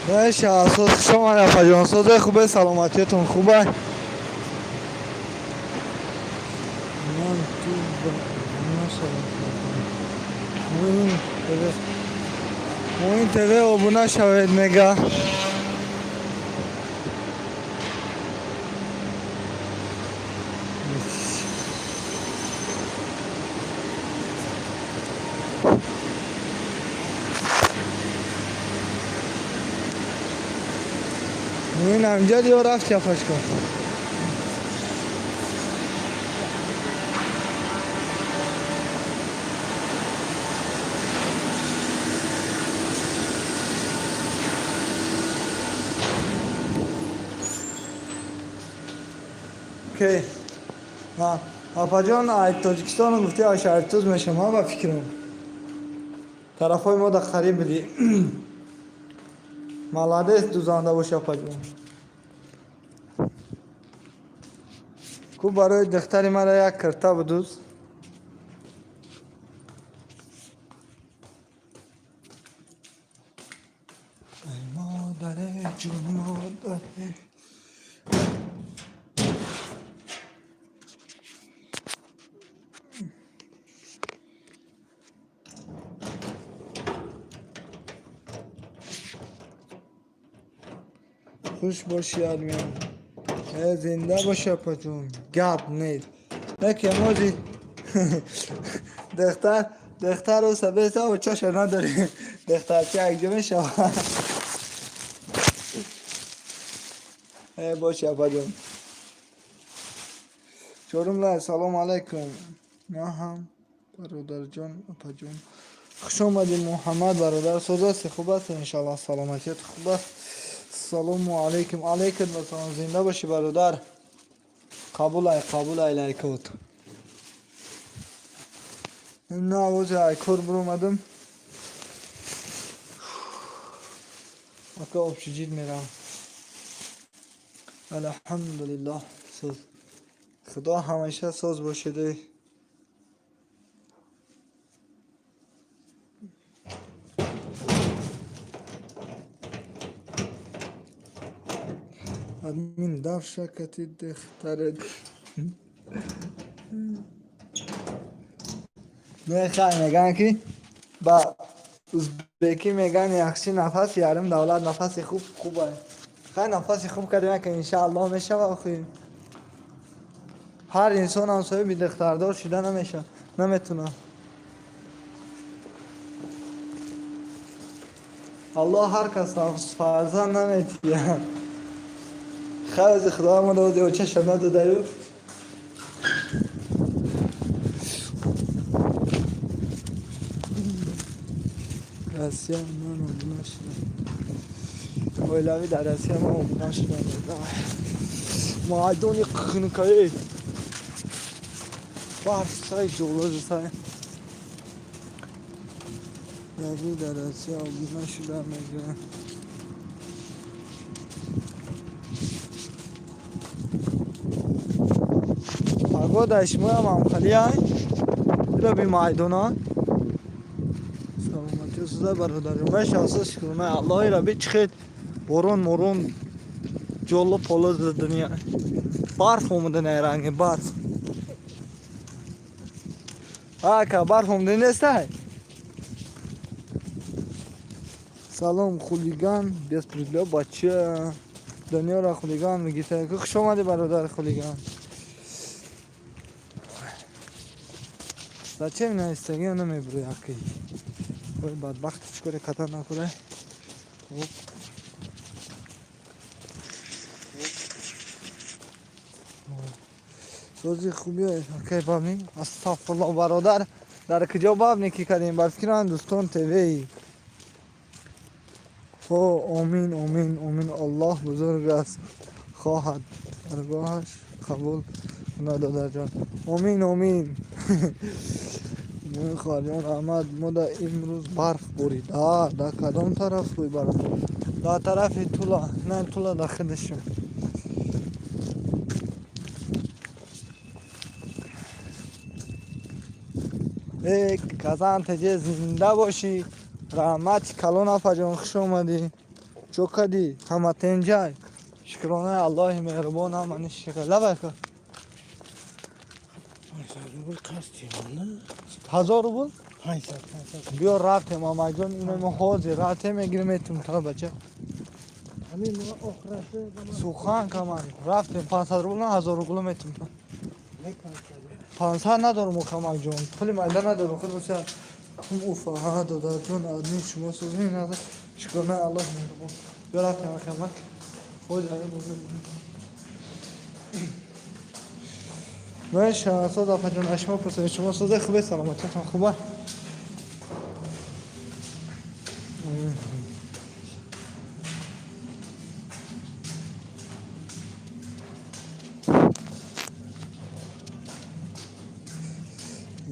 Меша, соз, хуш омадед, апаҷон. Созе, хубе, саломатиятон хубе? Ман ту нашавам. Муин ТВ, Муин ТВ, обуна шавед, мега. Муин ҳамҷа ё рафт чапаш кун. Окей. Апаҷон, ай Тоҷикистон гуфти, ай шаҳритуз мешавам, ба фикрам. Тарафҳои мо да қариб будӣ. Молодец, дузанда бош, апаҷон. Ку барои духтари мара як кирта будуз. Ай модаре, ҷон модаре. Хуш бошӣ, админ. Зинда бошӣ, апаҷон. Гап нест. Яке мози духтар духтару сабеса чаша надорем. Духтарча якҷо мешавад. Бошӣ, апаҷон. Чорум лай, салом алайкум. Ман ҳам бародарҷон, апаҷон. Хуш омадӣ, Муҳаммад бародар. Соз ҳастӣ, хуб ҳастӣ, иншаллоҳ, саломатият хуб аст. Салому алайкум. Алайкум ассалом. Зинда бошӣ, бародар. Қабул ай, қабул ай лайкот. На овози ай кор биромадам. Ака, общежит мерам. Алҳамдулиллоҳ, соз. Худо ҳамеша соз бошед. Эй. Админ дар шакати духтарет. Не, хай, меган ки ба узбекӣ меган, яхши нафас ярим давлат, нафаси хуб хуб ай. Хай, нафаси хуб кардем ки, иншааллоҳ, мешава охи. Ҳар инсон ҳам соҳиби духтардор шуда намеша, наметунад. Аллоҳ ҳар кас фарзанд наметиҳад. Хай, худо мо доди очаша надодаю. Россия ман обуна шудам. Оилавӣ дар Россия ман обуна шудам. Майдони хунукаи. Барф сай ҷолози сай. Оилавӣ дар Россия обуна шудам, мегӯям. Погода шумоям ҳамхали ай. Иро би майдона. Саломатӣ суза, бародари. Меша, шукрона Аллоҳи ра би, чихел борон морон ҷоло поло задания. Барф омада, ранги барф. Ака, барф омада нестай? Салом, хулиган без предлога, бача. Дунёро хулиган мегита. Хуш омадӣ, бародар хулиган. Зачем наистагӣ намебурӣ, аки? Ой, бадбахт, чӣ коре ката накура? Оп. Сози хуби акай бабни. Астағфируллоҳ, бародар. Дар куҷо бабни ки кардем? Бар фикрам Дӯстон ТВ. Хо, омин, омин, омин. Аллоҳ бузург аст. Хоҳад даргоҳаш қабул кунад, додарҷон. Омин, омин. Хоҳарҷон, раҳмат. Мода имрӯз барф борид. А, дар кадом тараф рӯй барф? Дар тарафи Тула. На, Тула дар худашон. Э, Казан теже, зинда бошӣ. Раҳмати калон, апаҷон, хуш омадӣ. Чо кадӣ? Ҳама тенҷай. Шукронаи Аллоҳи меҳрубон ҳама нишика. Лабай ка. 500 рубл қасди на? 1000 рубл? 500, 500. Биё рафтем, амакҷон, ино мо ҳозир рафтем мегирем метум та бача. Ҳамин охираси. Сухан каман. Рафтем 500 рубл на 1000 рубл метум та. Не 500. 500 надорум камакҷон. Пули майда надорум. Худ боша. Уфа, ҳа додарҷон, адми шумо созин нада. Шукронаи Аллоҳи меҳрубон. Биё рафтем камак. Ҳозир ҳамин Меша, соз апаҷон, аз шумо пурсем, шумо созе хубе, саломатиятон хуба?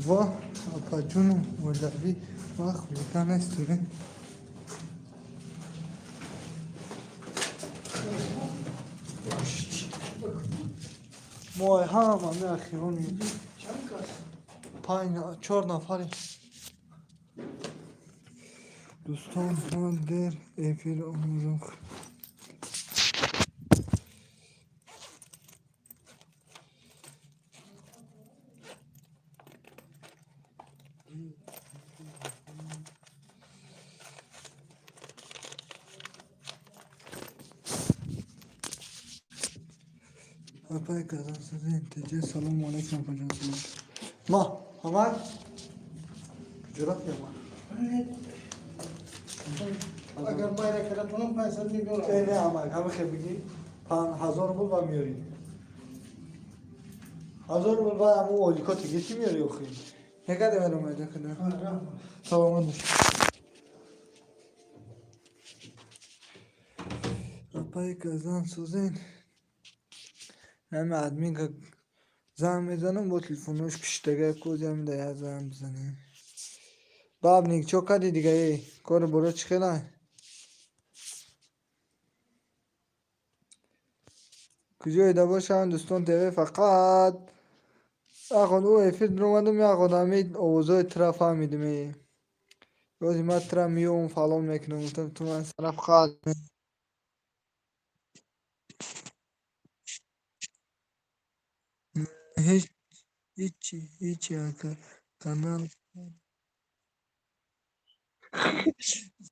Во, апаҷону модарӣ, ма хулига нестем. Мо ҳама меахирони Чанд кас? Панҷ, чор нафари. Дӯстон, ман дер эфир омадам. Апай казан сазин теҷе салому алайкум апаҷон салом. Ма, ҳамак? Куҷо рафти ама? Агар майра кара тунам 500 мебарам. Э, не амак, ҳама хел бигӣ. 5000 рубл ба меёрӣ. 1000 рубл ба ҳамун оликоти гирти меёрӣ охи. Некаде вара майда када. Саломат бош. Апай казан созен. Ҳама админка занг мезанам бо телефонош киштага кози ҳамин да як занг бизанем. Бабник чо кардӣ дига э? Кору боро чӣ хелай? Куҷоида бошанд дӯстон ТВ фақат ягон ӯ эфир дуромадам ягон ҳамин овозҳои тура фаҳмидим э. Бози ман тура меёвам фалон мекунам гуфтам ту ман сараф қат. Ҳеҷ ҳечи ҳечи ака канал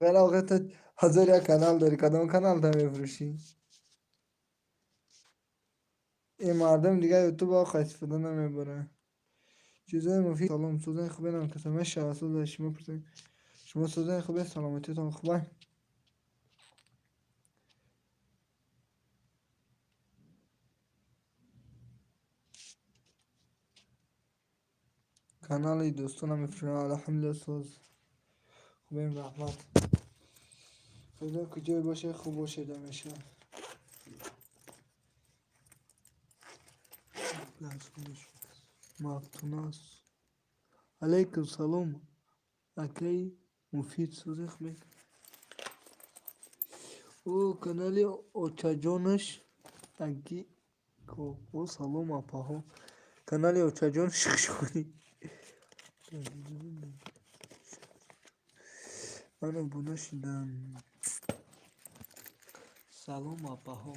вала охир ту 1001 канал дорӣ кадом канал та мефурӯшӣ? Ин мардум дига ютуб оха истифода намебаранд. Чизои муфид салом созани хубе нам каса мешава соз шумо пурсем. Шумо созани хубе саломатиятон хубай? Канали дӯстонам мефурӯшам алҳамдулилла соз. Хубем раҳмат. Худо куҷое боше хуб бошед ҳамеша. Мафтунас. Алайкум салом акаи муфид созе хубе? О канали очаҷонаш аки о салом апаҳо. Канали очаҷонаш хушхонӣ. Ман обуна шудам. Салом апаҳо.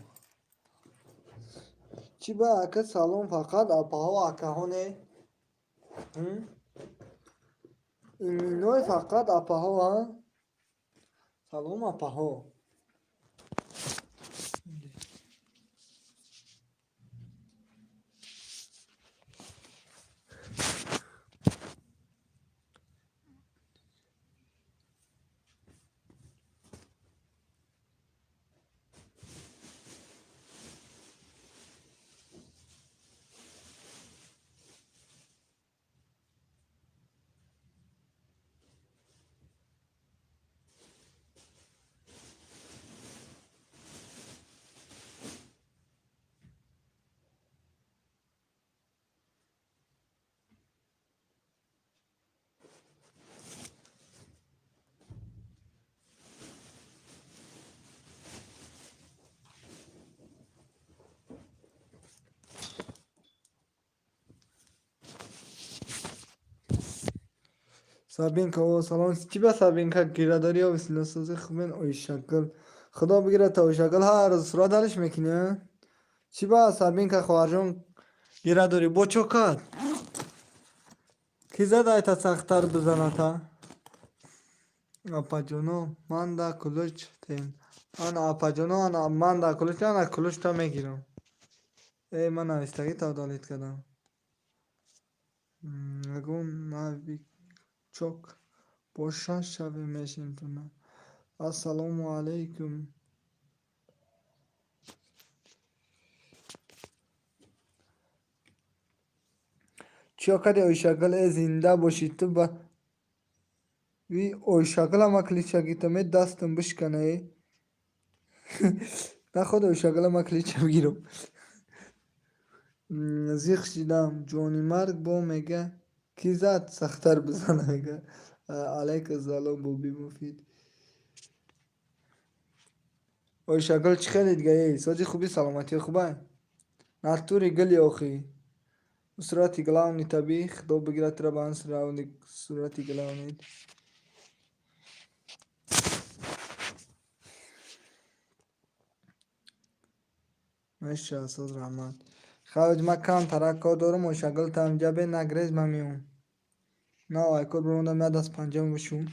Чӣ ба ака салом фақат апаҳо акаҳо не? Иминой фақат апаҳо а? Салом апаҳо. Сабинка о салом. Чӣ ба Сабинка гирадорӣ ё бисмилла сози хубен оишакл. Худо бигирад та Ойшагул, ҳар рӯз сурат ҳалиш мекунӣ? Чӣ ба Сабинка хоҳарҷон гира дорӣ? Бо чо кард? Ки зад айта сахттар бизаната? Апаҷоно, ман да кулуч тем. Ана апаҷоно, ана ман да кулуч, ана кулучта мегирам. Эй, ман навистагӣ удалить кардам. Ягон новичок боша шави мешинтона. Ассалому алайкум. Чиё кардӣ, Ойшагул? Э, зинда бошӣ ту ба ви Ойшагула ма ключа гирифтам, э дастам бишкана э. Наход Ойшагула ма ключа бигирам. Зиқ шидам, ҷони марг бо мега ки зад сахттар бизана мега. Алайка салом, Боби Муфид. Ойшагул, чӣ хеле дига эй? Сози хуби, саломатӣ хубай? Натури гули охӣ. Сурати главный таби, худо бигирад тура ба ан сурати главный. Меша, соз раҳмат. Хавҷ ма кам тарак кор дорум, Ойшагул та инҷа бе нагрез ма меом. На айкор биромадам я даст панҷам бишум.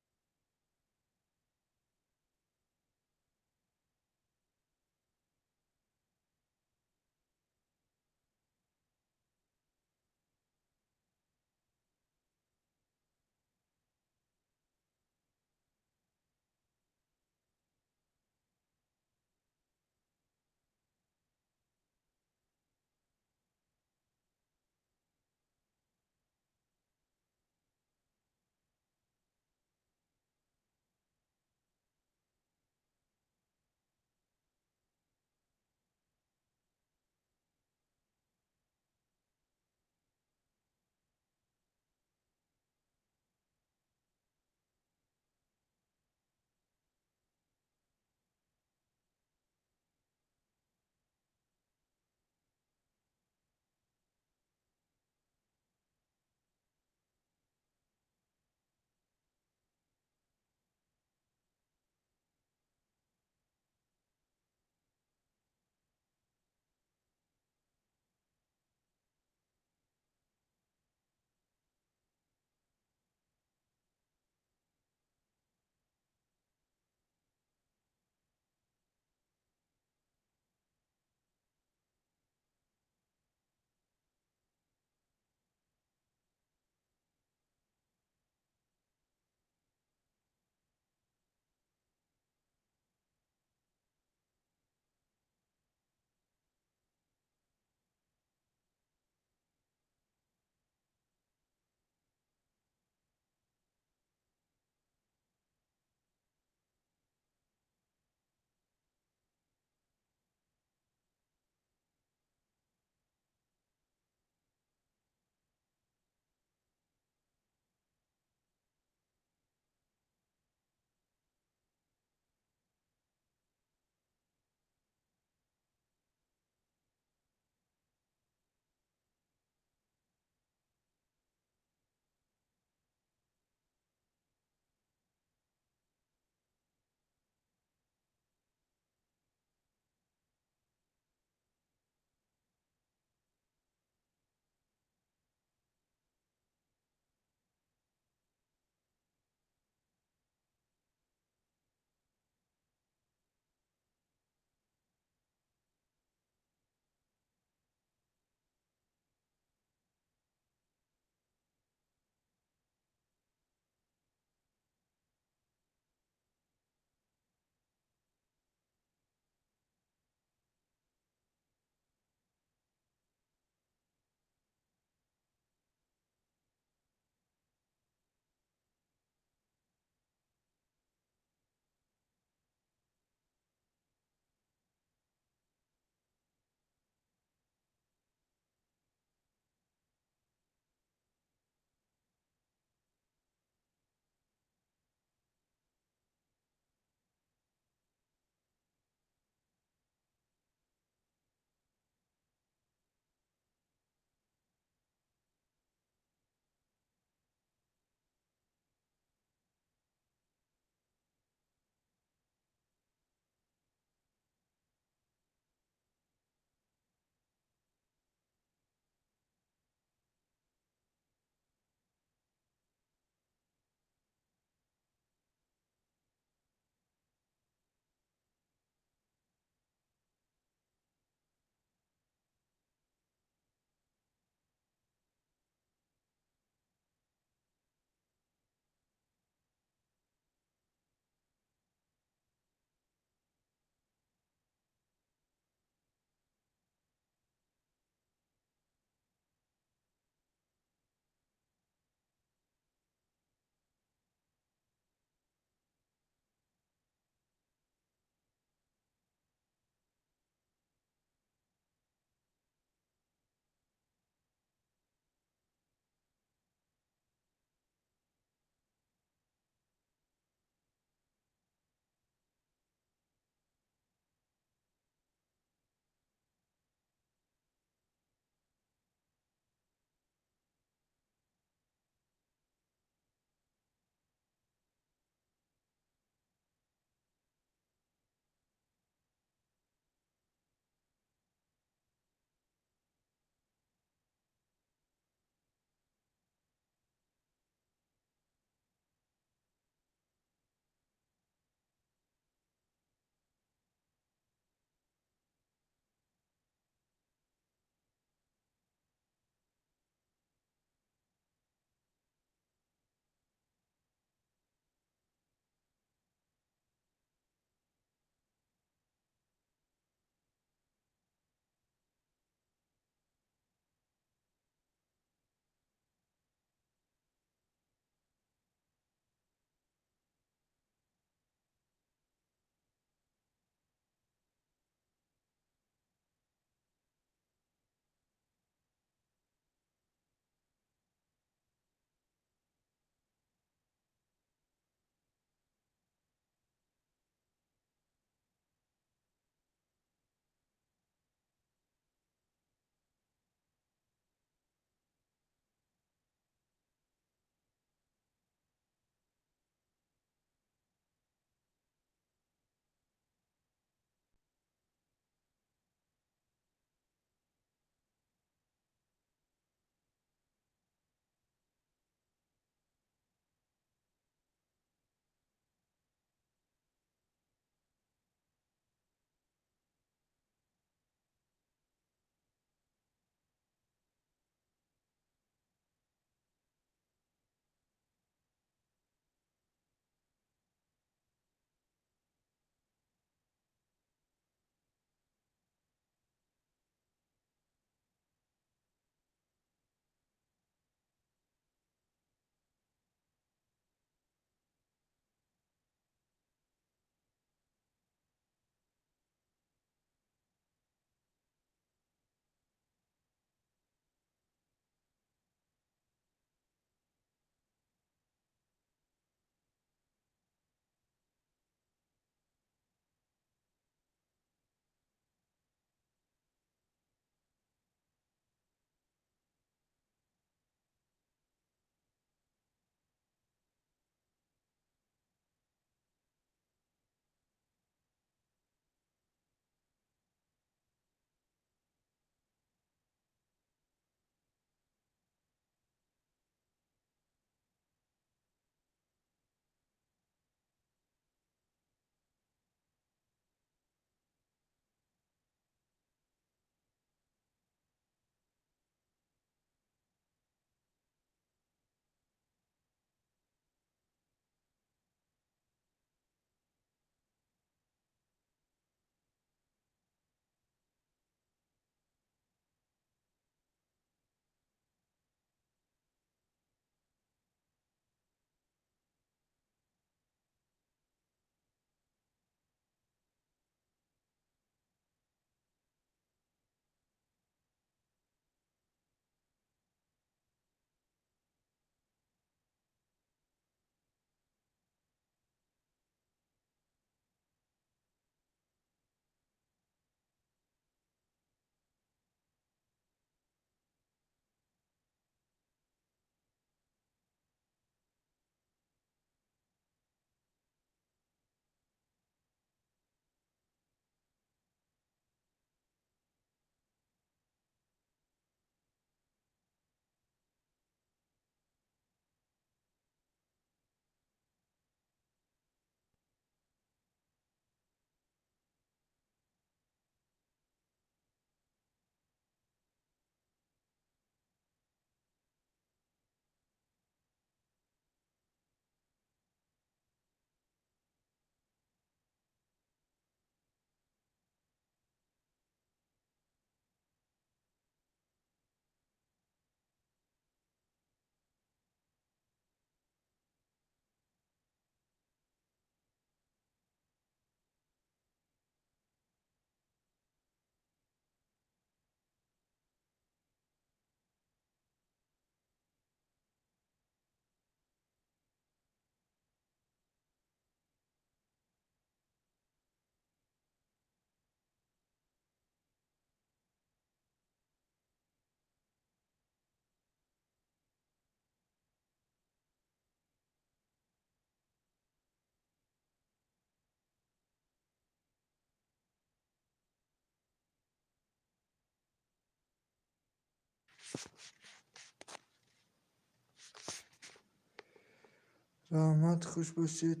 Раҳмат, хуш бошед.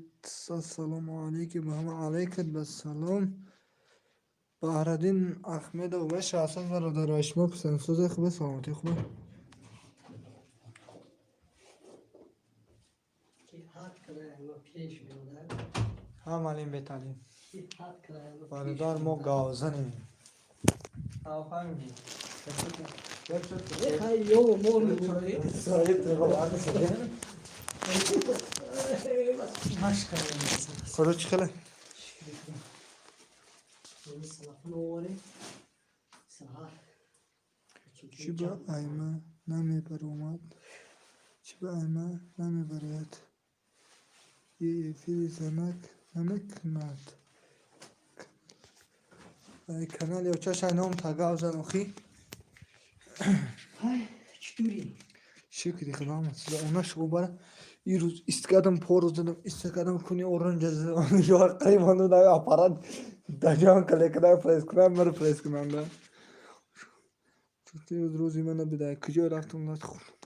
Ассалому алайкум ба ҳама. Алайкум ассалом. Баҳраддин Ахмедов баша асан бародар, шумо писандсозе хубе, саломатӣ хубе. Ҳа, маълим бетаълим. Бародар, мо гавзанем. Фаҳмидӣ? Худо чӣ хеле? Чӣ ба айма намебаромад? Чӣ ба айма намебарояд? И эфири занак намекунад. Ай канали очашай ном тагав зан охи. Шукри Худо ҳама чиза. Она шубара ирӯз исткадам, пору задам, исткадам куни оранҷа қариб да аппарат даҷон калекада пресс кунам, мара пресс кунанда. Ирӯз рӯзи мана бидай. Куҷо рафтам лат хӯрдам.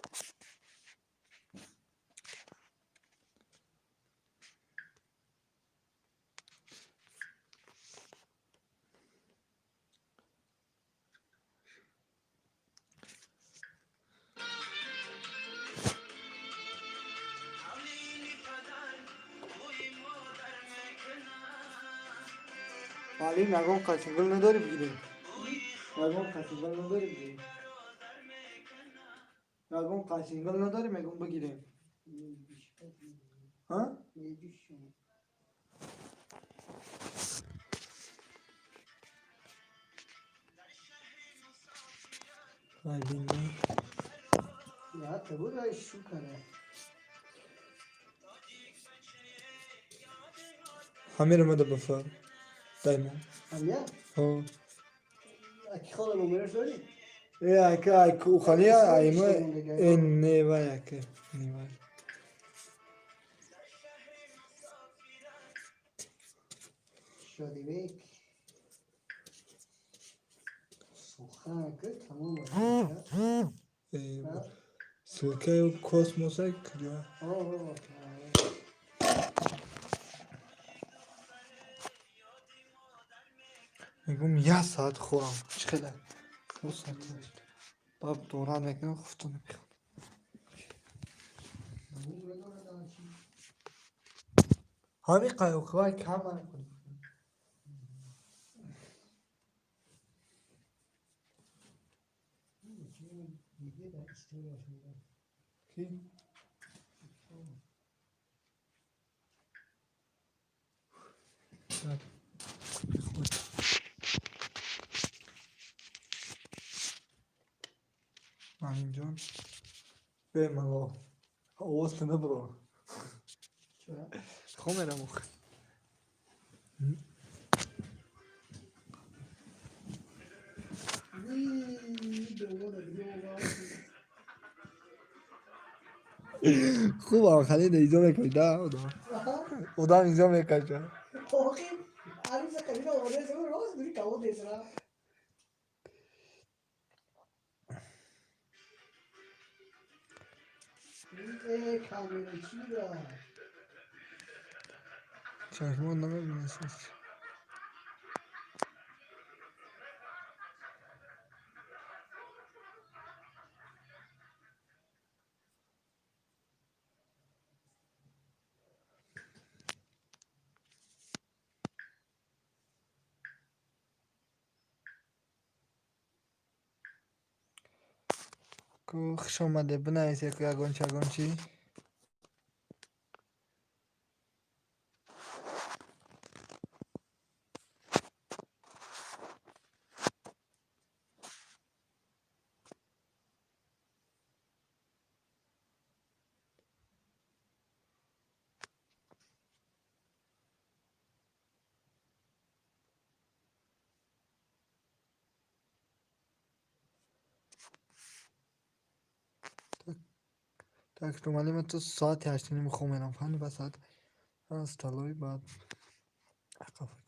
Маълим, ягон қачингул надорӣ бигирем? Ягон қачингул надорӣ бигирем? Ягон қачингул надорӣ мегум бигирем? Ҳа? Ай бинна. Ҳамира мада бафар. Даймон. Ҳо. Э, ака, ай кухания, айма, э, не вай, ака, не вай. Э, ссылкаи космоса куҷо? Мегум як соат хӯрам. Чӣ хеле? Ду соат. Баъд дорат мекунам, хуфту намехӯрам. Ҳамин қайоқвай кам намехӯрем. Ки? Так. Маълимҷон. Бемалол. Овоз набро. Хо мерам охи. Хубам халида изо мекашда одам. Одам изо мекаша. Чашмон намебинасад. Хуш омадед, бинависед ягон чи ягон чи. Так что маълим то соати 8:30 хоб мерам, фаҳмидӣ? Баъд соат столовый, баъд қафо.